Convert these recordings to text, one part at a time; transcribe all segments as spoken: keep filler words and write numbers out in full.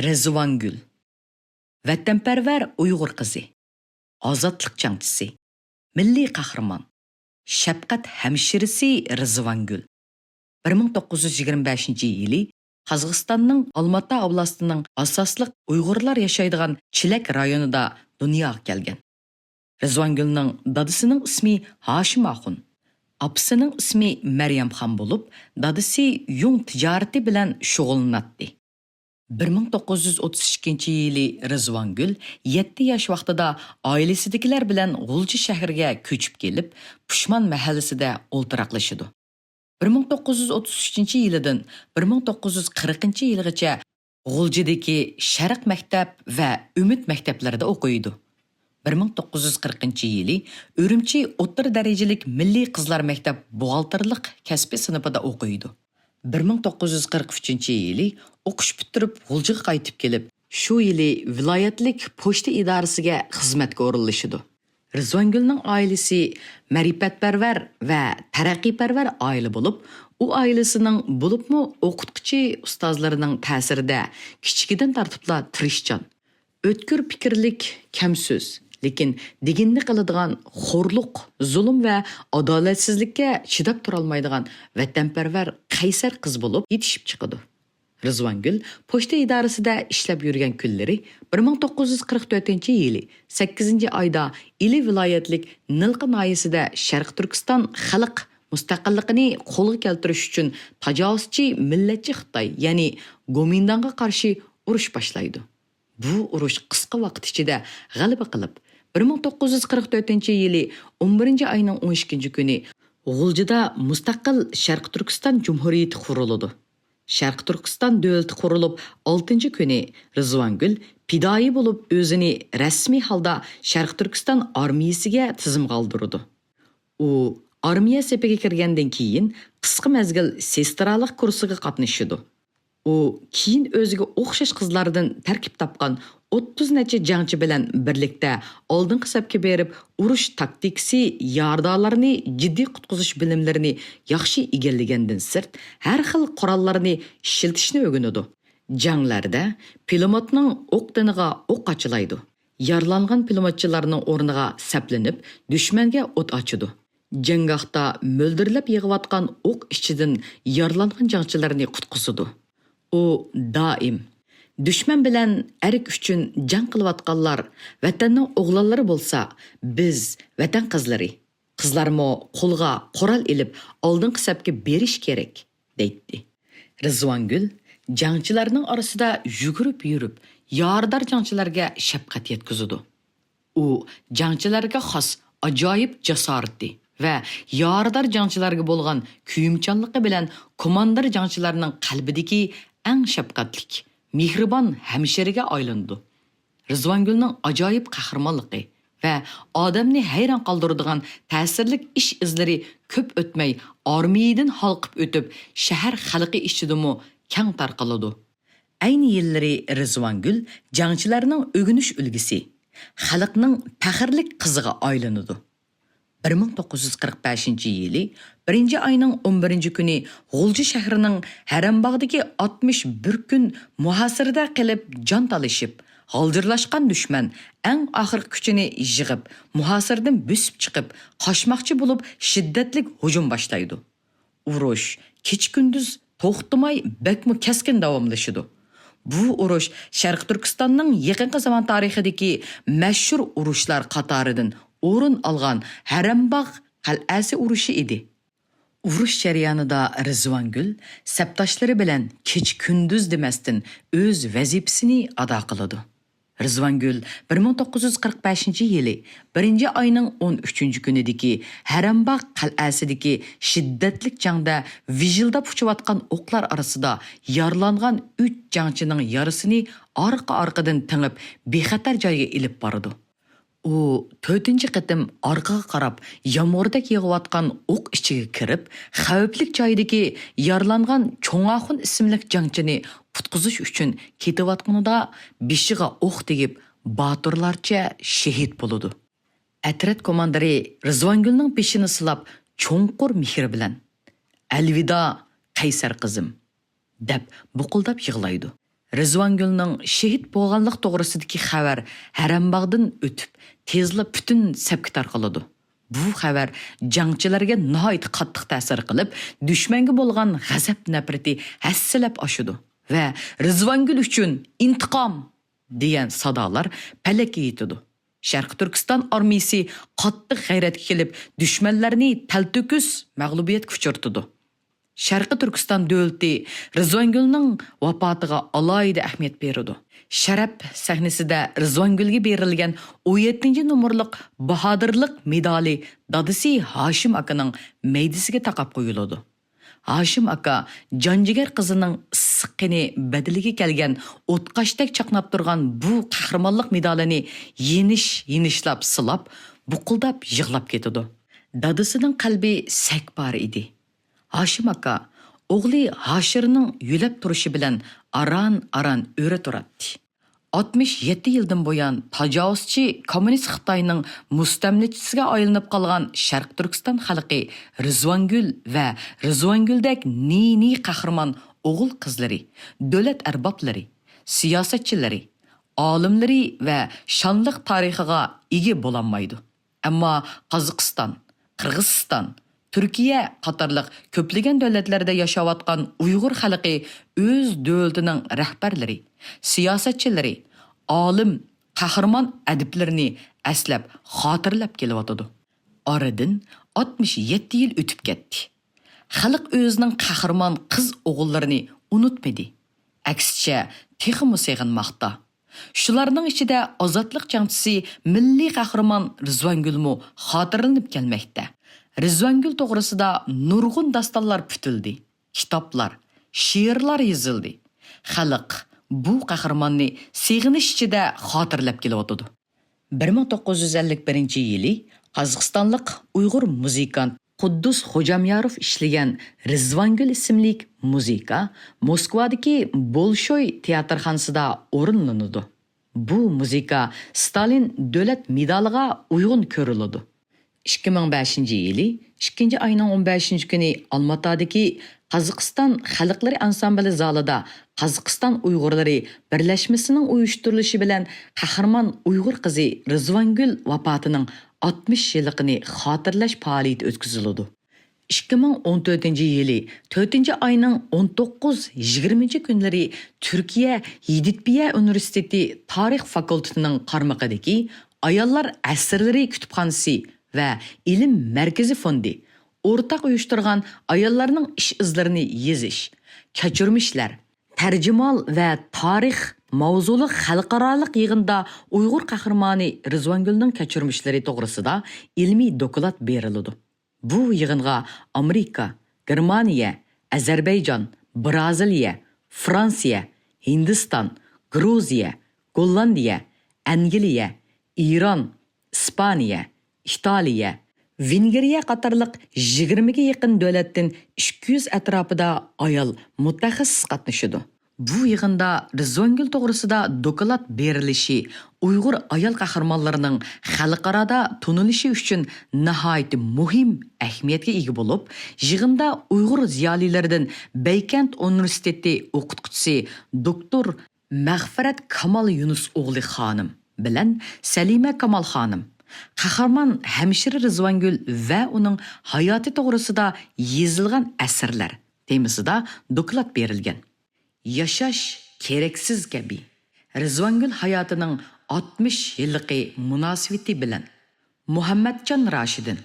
رىزۋانگۈل. ۋەتەنپەرۋەر ئۇيغۇر قىزى. ئازادلىق جەڭچىسى. مىللىي قەھرىمان. شەپقەت ھەمشىرىسى رىزۋانگۈل. بىر مىڭ توققۇز يۈز يىگىرمە بەشىنچى يىلى قازاقىستاننىڭ ئالماتا ئابلاستىنىڭ ئاساسلىق ئۇيغۇرلار ياشايدىغان چىلەك رايونىدا دۇنياغا كەلگەن. رىزۋانگۈلنىڭ دادىسىنىڭ ئىسمى ھاشىم ئاخۇن، ئاپىسىنىڭ ئىسمى مەريەمخان بولۇپ، دادىسى يۇڭ تىجارىتى بىلەن شۇغۇللىناتتى. بىر مىڭ توققۇز يۈز ئوتتۇز ئىككىنچى يىلى رىزۋانگۈل يەتتە ياش ۋاقتىدا ئائىلىسىدىكىلەر بىلەن غۇلجا شەھىرىگە كۆچۈپ كېلىپ، پۇشمان مەھەللىسىدە ئولتۇراقلىشىدۇ. بىر مىڭ توققۇز يۈز ئوتتۇز ئۈچىنچى يىلىدىن بىر مىڭ توققۇز يۈز قىرىقىنچى يىلىغىچە غۇلجىدىكى شەرق مەكتەپ ۋە ئۈمىد مەكتەپلىرىدە ئوقۇيدۇ. بىر مىڭ توققۇز يۈز قىرىقىنچى يىلى ئۈرۈمچى ئوتتۇرا دەرىجىلىك مىللىي قىزلار مەكتەپ بوغالتىرلىق كەسپى سىنىپىدا ئوقۇيدۇ. بىر مىڭ توققۇز يۈز قىرىق ئۈچىنچى يىلى ئوقۇش پۈتتۈرۈپ غۇلجىغا قايتىپ كېلىپ، شۇ يىلى ۋىلايەتلىك پوچتا ئىدارىسىگە خىزمەتكە ئورۇنلىشىدۇ. رىزۋانگۈلنىڭ ئائىلىسى مەرىپەتپەرۋەر ۋە تەرەققىيپەرۋەر ئائىلە بولۇپ، ئۇ ئائىلىسىنىڭ، بولۇپمۇ ئوقۇتقۇچى ئۇستازلىرىنىڭ تەسىرىدە كىچىكىدىن تارتىپلا تىرىشچان، ئۆتكۈر پىكىرلىك، كەمسۆز، لېكىن دېگىنىنى قىلىدىغان، خورلۇق، زۇلۇم ۋە ئادالەتسىزلىككە چىداپ تۇرالمايدىغان ۋەتەنپەرۋەر، قەيسەر قىز بولۇپ يېتىشىپ چىقىدۇ. رىزۋانگۈل پوچتا ئىدارىسىدە ئىشلەپ يۈرگەن كۈنلىرى بىر مىڭ توققۇز يۈز قىرىق تۆتىنچى يىلى سەككىزىنچى ئايدا ئىلى ۋىلايەتلىك نىلقا ناھىيەسىدە شەرقىي تۈركىستان خەلق مۇستەقىللىقىنى قولغا كەلتۈرۈش ئۈچۈن تاجاۋۇزچى مىللەتچى خىتاي، يەنى گومىنداڭغا قارشى ئۇرۇش باشلايدۇ. بۇ ئۇرۇش قىسقا ۋاقىت ئىچىدە غەلىبە قىلىپ، بىر مىڭ توققۇز يۈز قىرىق تۆتىنچى يىلى ئون بىرىنچى ئاينىڭ ئون ئىككىنچى كۈنى غۇلجىدا مۇستەقىل شەرقىي تۈركىستان جۇمھۇرىيىتى قۇرۇلىدۇ. شەرقىي تۈركىستان دۆلىتى قۇرۇلۇپ ئالتىنچى كۈنى رىزۋانگۈل پىدائىي بولۇپ ئۆزىنى رەسمىي ھالدا شەرقىي تۈركىستان ئارمىيەسىگە تىزىمغا ئالدۇرىدۇ. ئۇ ئارمىيە سېپىگە كىرگەندىن كېيىن قىسقا مەزگىل سېسترالىق كۇرسىغا قاتنىشىدۇ. ئۇ كېيىن ئۆزىگە ئوخشاش قىزلاردىن تەركىب تاپقان ئوتتۇز نەچچە جەڭچى بىلەن بىرلىكتە ئالدىنقى سەپكە بېرىپ، ئۇرۇش تاكتىكىسى، يارىدارلارنى جىددىي قۇتقۇزۇش بىلىملىرىنى ياخشى ئىگىلىگەندىن سىرت، ھەر خىل قوراللارنى ئىشلىتىشنى ئۆگىنىدۇ. جەڭلەردە پىلىموتنىڭ ئوق تېنىغا ئوق قاچىلايدۇ. يارىلانغان پىلىموتچىلارنىڭ ئورنىغا سەپلىنىپ، دۈشمەنگە ئوت ئاچىدۇ. جەڭگاھتا مۆلدۈرلەپ يېغىۋاتقان ئوق ئىچىدىن يارىلانغان جەڭچىلەرنى قۇتقۇزىدۇ. ئۇ دائىم، «دۈشمەن بىلەن ئەرك ئۈچۈن جەڭ قىلىۋاتقانلار ۋەتەننىڭ ئوغلانلىرى بولسا، بىز ۋەتەن قىزلىرى، قىزلارمۇ قولغا قورال ئېلىپ ئالدىنقى سەپكە بېرىش كېرەك» دەيتتى. رىزۋانگۈل جەڭچىلەرنىڭ ئارىسىدا يۈگۈرۈپ يۈرۈپ، يارىدار جەڭچىلەرگە شەپقەت يەتكۈزىدۇ. ئۇ جەڭچىلەرگە خاس ئاجايىپ جاسارىتى ۋە يارىدار جەڭچىلەرگە بولغان كۆيۈمچانلىقى بىلەن كوماندىر جەڭچىلەرنىڭ قەلبىدىكى ئەڭ شەپقەتلىك، مېھرىبان ھەمشىرىگە ئايلىنىدۇ. رىزۋانگۈلنىڭ ئاجايىپ قەھرىمانلىقى ۋە ئادەمنى ھەيران قالدۇرىدىغان تەسىرلىك ئىش ئىزلىرى كۆپ ئۆتمەي ئارمىيىدىن ھالقىپ ئۆتۈپ، شەھەر خەلقى ئىچىدىمۇ كەڭ تارقىلىدۇ. ئەينى يىللىرى رىزۋانگۈل جەڭچىلەرنىڭ ئۆگىنىش ئۈلگىسى، خەلقنىڭ پەخىرلىك قىزىغا ئايلىنىدۇ. بىر مىڭ توققۇز يۈز قىرىق بەشىنچى يىلى بىرىنچى ئاينىڭ ئون بىرىنچى كۈنى غۇلجا شەھىرىنىڭ ھەرەمباغدىكى ئاتمىش بىر كۈن مۇھاسىرىدە قېلىپ جان تالىشىپ، غالجىرلاشقان دۈشمەن ئەڭ ئاخىرقى كۈچىنى يىغىپ، مۇھاسىرىدىن بۆسۈپ چىقىپ، قاچماقچى بولۇپ شىددەتلىك ھۇجۇم باشلايدۇ. ئۇرۇش كېچە-كۈندۈز توختىماي بەكمۇ كەسكىن داۋاملىشىدۇ. بۇ ئۇرۇش شەرقىي تۈركىستاننىڭ يېقىنقى زامان تارىخىدىكى مەشھۇر ئۇرۇشلار قاتارىدىن ئورۇن ئالغان ھەرەمباغ قەلئەسى ئۇرۇشى ئىدى. ئۇرۇش جەريانىدا رىزۋانگۈل سەپداشلىرى بىلەن كېچە-كۈندۈز دېمەستىن ئۆز ۋەزىپىسىنى ئادا قىلىدۇ. رىزۋانگۈل بىر مىڭ توققۇز يۈز قىرىق بەشىنچى يىلى بىرىنچى ئاينىڭ ئون ئۈچىنچى كۈنىدىكى ھەرەمباغ قەلئەسىدىكى شىددەتلىك جەڭدە ۋىژىلداپ ئۇچۇۋاتقان ئوقلار ئارىسىدا يارىلانغان ئۈچ جەڭچىنىڭ يارىسىنى ئارقا-ئارقىدىن تېڭىپ، بىخەتەر جايغا ئېلىپ بارىدۇ. ئۇ تۆتىنچى قېتىم ئارقىغا قاراپ يامغۇردەك يېغىۋاتقان ئوق ئىچىگە كىرىپ، خەۋپلىك جايدىكى يارىلانغان چوڭ ئاخۇن ئىسىملىك جەڭچىنى قۇتقۇزۇش ئۈچۈن كېتىۋاتقىنىدا بېشىغا ئوق تېگىپ، باتۇرلارچە شېھىت بولىدۇ. ئەترەت كوماندىرى رىزۋانگۈلنىڭ بېشىنى سىلاپ، چوڭقۇر مېھرى بىلەن، «ئەلۋىدا، قەيسەر قىزىم!» دەپ بۇقۇلداپ يىغلايدۇ. رىزۋانگۈلنىڭ شېھىت بولغانلىق توغرىسىدىكى خەۋەر ھەرەمباغدىن ئۆتۈپ، تېزلا پۈتۈن سەپكە تارقىلىدۇ. بۇ خەۋەر جەڭچىلەرگە ناھايىتى قاتتىق تەسىر قىلىپ، دۈشمەنگە بولغان غەزەپ-نەپرىتى ھەسسىلەپ ئاشىدۇ ۋە «رىزۋانگۈل ئۈچۈن ئىنتىقام!» دېگەن سادالار پەلەككە يېتىدۇ. شەرقىي تۈركىستان ئارمىيىسى قاتتىق غەيرەتكە كېلىپ، دۈشمەنلەرنى تەلتۆكۈس مەغلۇبىيەتكە ئۇچرىتىدۇ. شەرقىي تۈركىستان دۆلىتى رىزۋانگۈلنىڭ ۋاپاتىغا ئالاھىدە ئەھمىيەت بېرىدۇ. شەرەپ سەھنىسىدە رىزۋانگۈلگە بېرىلگەن ئون يەتتىنچى نومۇرلۇق باھادىرلىق مېدالى دادىسى ھاشىم ئاكىنىڭ مەيدىسىگە تاقاپ قويۇلىدۇ. ھاشىم ئاكا جانجىگەر قىزىنىڭ ئىسسىق قېنى بەدىلىگە كەلگەن ئوتقاشتەك چاقناپ تۇرغان بۇ قەھرىمانلىق مېدالىنى يېنىش-يېنىشلاپ سىلاپ، بۇقۇلداپ يىغلاپ كېتىدۇ. دادىسىنىڭ قەلبى سەك پارە ئىدى. ھاشىم ئاكا ئوغلى ھاشىرنىڭ يۆلەپ تۇرۇشى بىلەن ئاران-ئاران ئۆرە تۇراتتى. ئاتمىش يەتتە يىلدىن بۇيان تاجاۋۇزچى كوممۇنىست خىتاينىڭ مۇستەملىكىچىسىگە ئايلىنىپ قالغان شەرقىي تۈركىستان خەلقى رىزۋانگۈل ۋە رىزۋانگۈلدەك نى-نى قەھرىمان ئوغۇل-قىزلىرى، دۆلەت ئەربابلىرى، سىياسەتچىلىرى، ئالىملىرى ۋە شانلىق تارىخىغا ئىگە بولالمايدۇ. ئەمما قازاقىستان، قىرغىزىستان، تۈركىيە قاتارلىق كۆپلىگەن دۆلەتلەردە ياشاۋاتقان ئۇيغۇر خەلقى ئۆز دۆلىتىنىڭ رەھبەرلىرى، سىياسەتچىلىرى، ئالىم، قەھرىمان ئەدىبلىرىنى ئەسلەپ، خاتىرىلەپ كېلىۋاتىدۇ. ئارىدىن ئاتمىش يەتتە يىل ئۆتۈپ كەتتى. خەلق ئۆزىنىڭ قەھرىمان قىز-ئوغۇللىرىنى ئۇنتمىدى. ئەكسىچە، تېخىمۇ سېغىنماقتا. شۇلارنىڭ ئىچىدە ئازادلىق جەڭچىسى، مىللىي قەھرىمان رىزۋانگۈلمۇ خاتىرىلىنىپ كەلمەكتە. رىزۋانگۈل توغرىسىدا نۇرغۇن داستانلار پۈتۈلدى، كىتابلار، شېئىرلار يېزىلدى. خەلق بۇ قەھرىماننى سېغىنىش ئىچىدە خاتىرىلەپ كېلىۋاتىدۇ. بىر مىڭ توققۇز يۈز ئەللىك بىرىنچى يىلى قازاقىستانلىق ئۇيغۇر مۇزىكانت قۇددۇس خوجامياروف ئىشلىگەن رىزۋانگۈل ئىسىملىك مۇزىكا موسكۋادىكى بولشوي تىياتىرخانىسىدا ئورۇنلىنىدۇ. بۇ مۇزىكا ستالىن دۆلەت مېدالىغا ئۇيغۇن كۆرۈلىدۇ. ئىككى مىڭ بەشىنچى يىلى ئىككىنچى ئاينىڭ ئون بەشىنچى كۈنى ئالماتادىكى قازاقىستان خەلقلىرى ئانسامبىلى زالىدا قازاقىستان ئۇيغۇرلىرى بىرلەشمىسىنىڭ ئۇيۇشتۇرۇلۇشى بىلەن قەھرىمان ئۇيغۇر قىزى رىزۋانگۈل ۋاپاتىنىڭ ئاتمىش يىللىقىنى خاتىرىلەش پائالىيىتى ئۆتكۈزۈلىدۇ. ئىككى مىڭ ئون تۆتىنچى يىلى تۆتىنچى ئاينىڭ ئون توققۇز، يىگىرمىنچى كۈنلىرى تۈركىيە يېدىتبىيە ئۇنىۋېرسىتېتى تارىخ فاكۇلتېتىنىڭ قارمىقىدىكى ئاياللار ئەسىرلىرى كۇتۇپخانىسى ۋە ئىلىم مەركىزى فوندى ئورتاق ئۇيۇشتۇرغان ئاياللارنىڭ ئىش-ئىزلىرىنى يېزىش، كەچۈرمىشلەر، تەرجىمىھال ۋە تارىخ ماۋزۇلۇق خەلقئارالىق يىغىندا ئۇيغۇر قەھرىمانى رىزۋانگۈلنىڭ كەچۈرمىشلىرى توغرىسىدا ئىلمىي دوكلات بېرىلىدۇ. بۇ يىغىنغا ئامېرىكا، گېرمانىيە، ئەزەربەيجان، بىرازىلىيە، فرانسىيە، ھىندىستان، گرۇزىيە، گوللاندىيە، ئەنگلىيە، ئىران، ئىسپانىيە، ئىتالىيە، ۋېنگرىيە قاتارلىق يىگىرمىگە يېقىن دۆلەتتىن ئىككى يۈز ئەتراپىدا ئايال مۇتەخەسسىس قاتنىشىدۇ. بۇ يىغىندا رىزۋانگۈل توغرىسىدا دوكلات بېرىلىشى ئۇيغۇر ئايال قەھرىمانلىرىنىڭ خەلقئارادا تونۇلۇشى ئۈچۈن ناھايىتى مۇھىم ئەھمىيەتكە ئىگە بولۇپ، يىغىندا ئۇيغۇر زىيالىيلىرىدىن بەيكەنت ئۇنىۋېرسىتېتى ئوقۇتقۇچىسى دوكتور مەغپىرەت كامال يۇنۇس ئوغلى خانىم بىلەن سەلىمە كامال خانىم، قەھرىمان ھەمشىرە رىزۋانگۈل ۋە ئۇنىڭ ھاياتى توغرىسىدا يېزىلغان ئەسەرلەر تېمىسىدا دوكلات بېرىلگەن. ياشاش كېرەكسىز كەبى. رىزۋانگۈل ھاياتىنىڭ ئاتمىش يىللىقى مۇناسىۋىتى بىلەن. مۇھەممەتجان راشىدىن.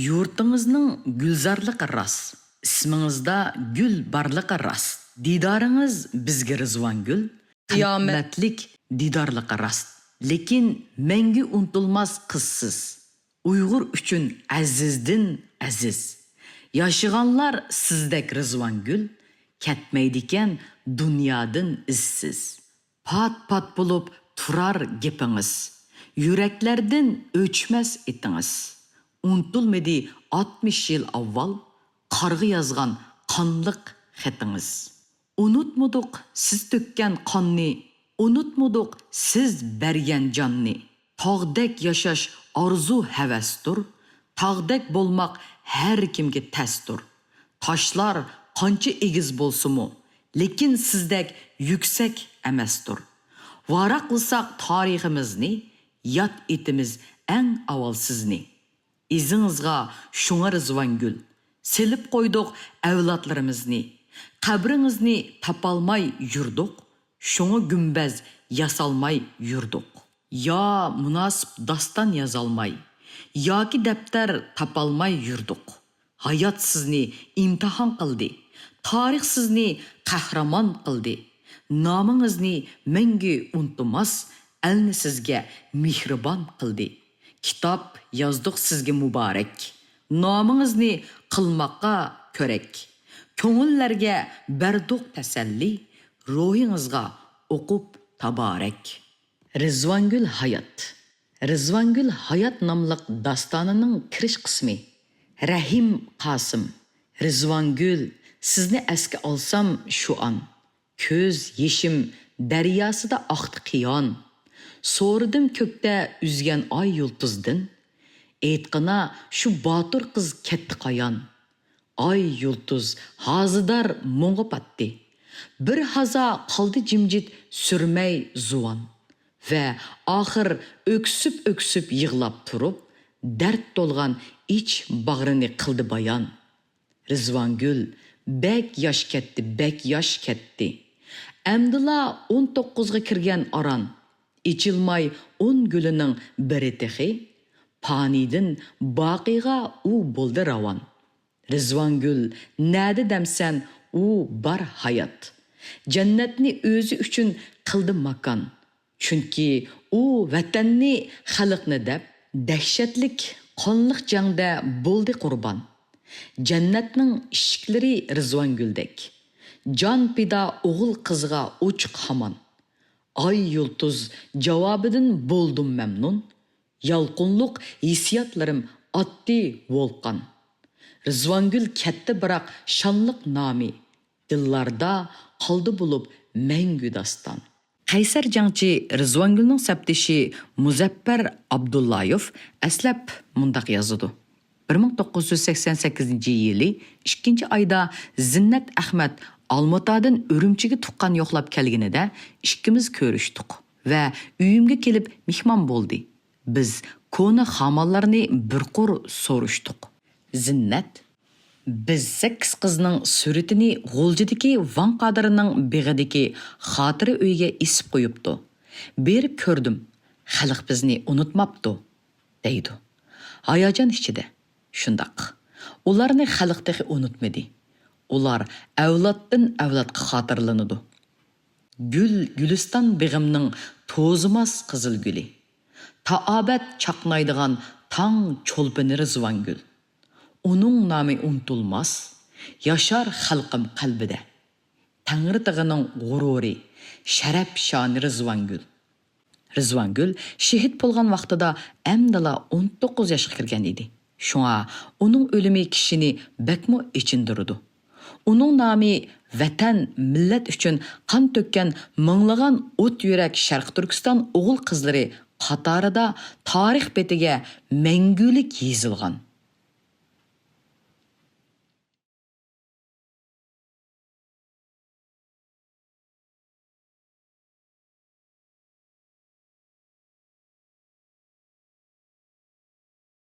يۇرتىڭىزنىڭ گۈلزارلىقى راست، ئىسمىڭىزدا گۈل بارلىقى راست. دىدارىڭىز بىزگە رىزۋانگۈل، قىيامەتلىك دىدارلىقى راست. لېكىن مەڭگۈ ئۇنتۇلماس قىزسىز. ئۇيغۇر ئۈچۈن ئەزىزدىن ئەزىز. ياشىغانلار سىزدەك رىزۋانگۈل، كەتمەيدىكەن دۇنيادىن ئىزسىز. پات-پات بولۇپ تۇرار گېپىڭىز، يۈرەكلەردىن ئۆچمەس ئېتىڭىز. ئۇنتۇلمىدى ئاتمىش يىل ئاۋۋال قارغا يازغان قانلىق خېتىڭىز. ئۇنتۇمىدۇق سىز تۆككەن قاننى، ئۇنتۇمىدۇق سىز بەرگەن جاننى. تاغدەك ياشاش ئارزۇ-ھەۋەستۇر، تاغدەك بولماق ھەر كىمگە تەستۇر. تاشلار قانچە ئېگىز بولسىمۇ، لېكىن سىزدەك يۈكسەك ئەمەستۇر. ۋاراقلىساق تارىخىمىزنى، ياد ئېتىمىز ئەڭ ئاۋۋال سىزنى. ئىزىڭىزغا شۇڭا رىزۋانگۈل، سېلىپ قويدۇق ئەۋلادلىرىمىزنى. قەبرىڭىزنى تاپالماي يۈردۇق، شۇڭا گۈمبەز ياسالماي يۈردۇق. يا مۇناسىپ داستان يازالماي، ياكى دەپتەر تاپالماي يۈردۇق. ھايات سىزنى ئىمتىھان قىلدى، تارىخ سىزنى قەھرىمان قىلدى. نامىڭىزنى مەڭگۈ ئۇنتۇماس، ئەلنى سىزگە مېھرىبان قىلدى. كىتاب يازدۇق سىزگە مۇبارەك، نامىڭىزنى قىلماققا كۆرەك. كۆڭۈللەرگە بەردۇق تەسەللى، روھىڭىزغا ئوقۇپ تابارەك. رىزۋانگۈل ھايات. رىزۋانگۈل ھايات ناملىق داستانىنىڭ كىرىش قىسمى. رەھىم قاسىم. رىزۋانگۈل، سىزنى ئەسكە ئالسام شۇ ئان. كۆز يېشىم دەرياسىدا ئاقتى قىيان. سورىدىم كۆكتە ئۈزگەن ئاي يۇلتۇزدىن. ئېيتقىنا شۇ باتۇر قىز كەتتى قايان. ئاي يۇلتۇز ھازىدار مۇڭغا پاتتى. بىر ھازا قالدى جىمجىت سۈرمەي زۇۋان. ۋە ئاخىر ئۆكسۈپ-ئۆكسۈپ يىغلاپ تۇرۇپ، دەرد تولغان ئىچ باغرىنى قىلدى بايان. رىزۋانگۈل، بەك ياش كەتتى، بەك ياش كەتتى. ئەمدىلا ئون توققۇزغا كىرگەن ئاران. ئېچىلماي ئون گۈلىنىڭ بىرى تېخى. پانىيدىن باقىيغا ئۇ بولدى راۋان. رىزۋانگۈل، نەدە دەمسەن، ئۇ بار ھايات. جەننەتنى ئۆزى ئۈچۈن قىلدى ماكان. چۈنكى ئۇ ۋەتەننى، خەلقنى دەپ، دەھشەتلىك قانلىق جەڭدە بولدى قۇربان. جەننەتنىڭ ئىشىكلىرى رىزۋانگۈلدەك. جان پىدا ئوغۇل قىزغا ئوچۇق ھامان. ئاي يۇلتۇز جاۋابىدىن بولدۇم مەمنۇن. يالقۇنلۇق ھېسسىياتلىرىم ئاتتى ۋولقان. رىزۋانگۈل كەتتى بىراق شانلىق نامى، دىللاردا قالدى بولۇپ مەڭگۈ داستان. قەيسەر جەڭچى رىزۋانگۈلنىڭ سەپدىشى مۇزەپپەر ئابدۇللايېف ئەسلەپ مۇنداق يازىدۇ: بىر مىڭ توققۇز يۈز سەكسەن سەككىزىنچى يىلى ئىككىنچى ئايدا زىننەت ئەخمەت ئالمۇتادىن ئۈرۈمچىگە تۇغقان يوقلاپ كەلگىنىدە ئىككىمىز كۆرۈشتۇق ۋە ئۆيۈمگە كېلىپ مېھمان بولدى. بىز كونا خامانلارنى بىر قۇر سورۇشتۇق. زىننەت، بىز سەككىز قىزنىڭ سۈرىتىنى غۇلجىدىكى ۋاڭ قادىرىنىڭ بېغىدىكى خاتىرە ئۆيگە ئېسىپ قويۇپتۇ. بېرىپ كۆردۈم، خەلق بىزنى ئۇنتۇماپتۇ، دەيدۇ. ھاياجان ئىچىدە، شۇنداق. ئۇلارنى خەلق تېخى ئۇنتۇمىدى. ئۇلار ئەۋلادتىن ئەۋلادقا خاتىرىلىنىدۇ. گۈل گۈلىستان بېغىمنىڭ توزىماس قىزىل گۈلى. تائابەت چاقنايدىغان تاڭ چولپىنى رىزۋانگۈل. ئۇنىڭ نامى ئۇنتۇلماس، ياشار خەلقىم قەلبىدە. تەڭرىتېغىنىڭ غۇرۇرى، شەرەپ شانى رىزۋانگۈل. رىزۋانگۈل شېھىت بولغان ۋاقتىدا ئەمدىلا ئون توققۇز ياشقا كىرگەن ئىدى. شۇڭا ئۇنىڭ ئۆلۈمى كىشىنى بەكمۇ ئېچىندۇرىدۇ. ئۇنىڭ نامى ۋەتەن، مىللەت ئۈچۈن قان تۆككەن مىڭلىغان ئوت يۈرەك شەرقىي تۈركىستان ئوغۇل-قىزلىرى قاتارىدا تارىخ بېتىگە مەڭگۈلۈك يېزىلغان.